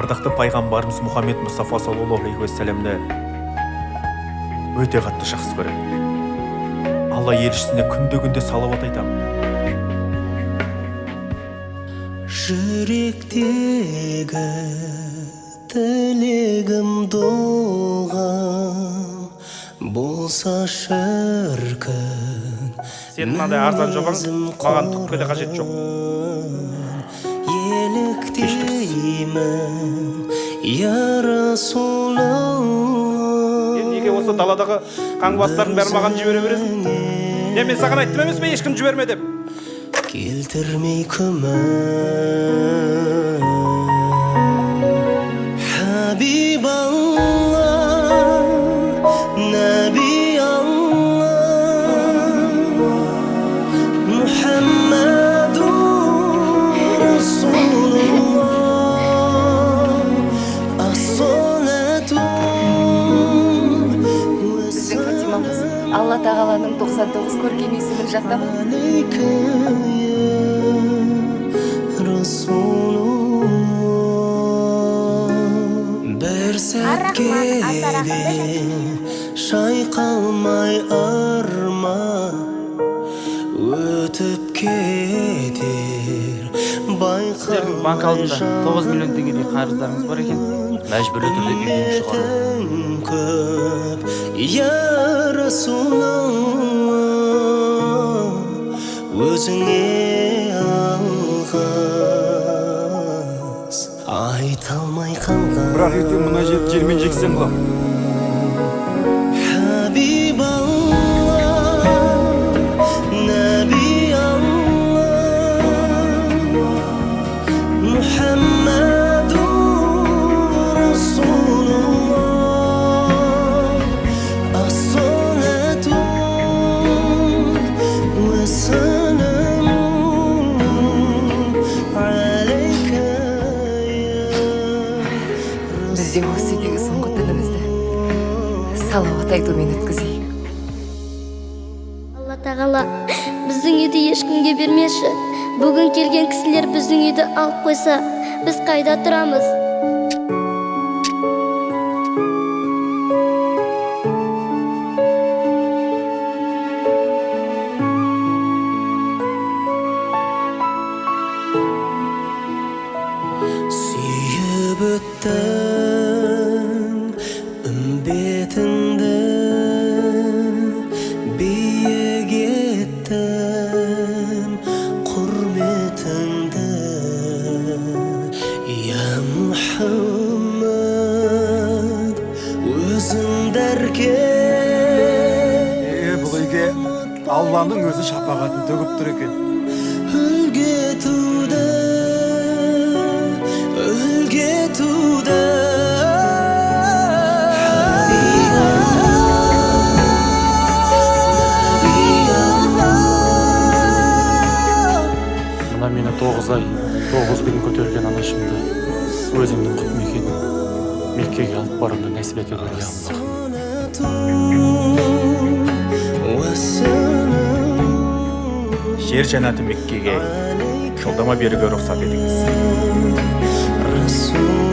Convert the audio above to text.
Ардақты пайғамбарымыз Мұхаммед Мұстафа саллаллаху алейхи уассаламды өте қатты жақсы көремін. Алла елшісіне күнде-күнде салауат айтамын. Жүректегі тілегім, дұғам болса шіркін. Сенің мынандай арзан жобаң маған түкке де қажет жоқ. Еліктеймін, я Расулалла. Сен неге осы даладағы қаңғыбастардың бәрін маған жібере бересің? Не, мен саған айттым емес пе, ешкім жіберме деп? Келтірмей күмән, Хабиб Алла, Нәби Алла, Мұхаммаду Расулуллах, Ассалату. Біздің Фатимамыз Алла тағаланың 99 көркем есімін жаттап алды. عليك يا رسول الله. бір сәтке де шайқалмай арман өтіп кетер. Сіздердің банк алдында 9 миллион теңгедей қарыздарыңыз бар екен. Мәжбүрлі түрде үйден шығару. Құрметің көп, я Расулалла, өзіңе алғыс айта алмай қалған. Бірақ ертең мына жерді жермен жексен қыламын. Хабиб Алла, Нәби Алла, Мұхаммаду Расулуллах, Ассалату уассаламу алейка я. Біз де осы үйдегі соңғы түнімізді салауат айтумен өткізейік. Алла тағала, біздің үйді ешкімге бермеші. Бүгін келген кісілер біздің үйді алып қойса, біз қайда тұрамыз? Сүйіп өттім үмбетіңді, биік еттім құрметіңді, я Мұхаммад, өзің дәрке. Е, бұл үйге Алланың өзі шапағатын төгіп тұр екен. Үлгі туды, үлгі туды. Мына мені 9 ай, 9 күн көтерген анашымды өзімнің құт мекенім Меккеге алып баруды нәсіп ете көр, я Аллах. Жер жәннаты Меккеге жолдама беруге рұқсат етіңіз. رسول الله.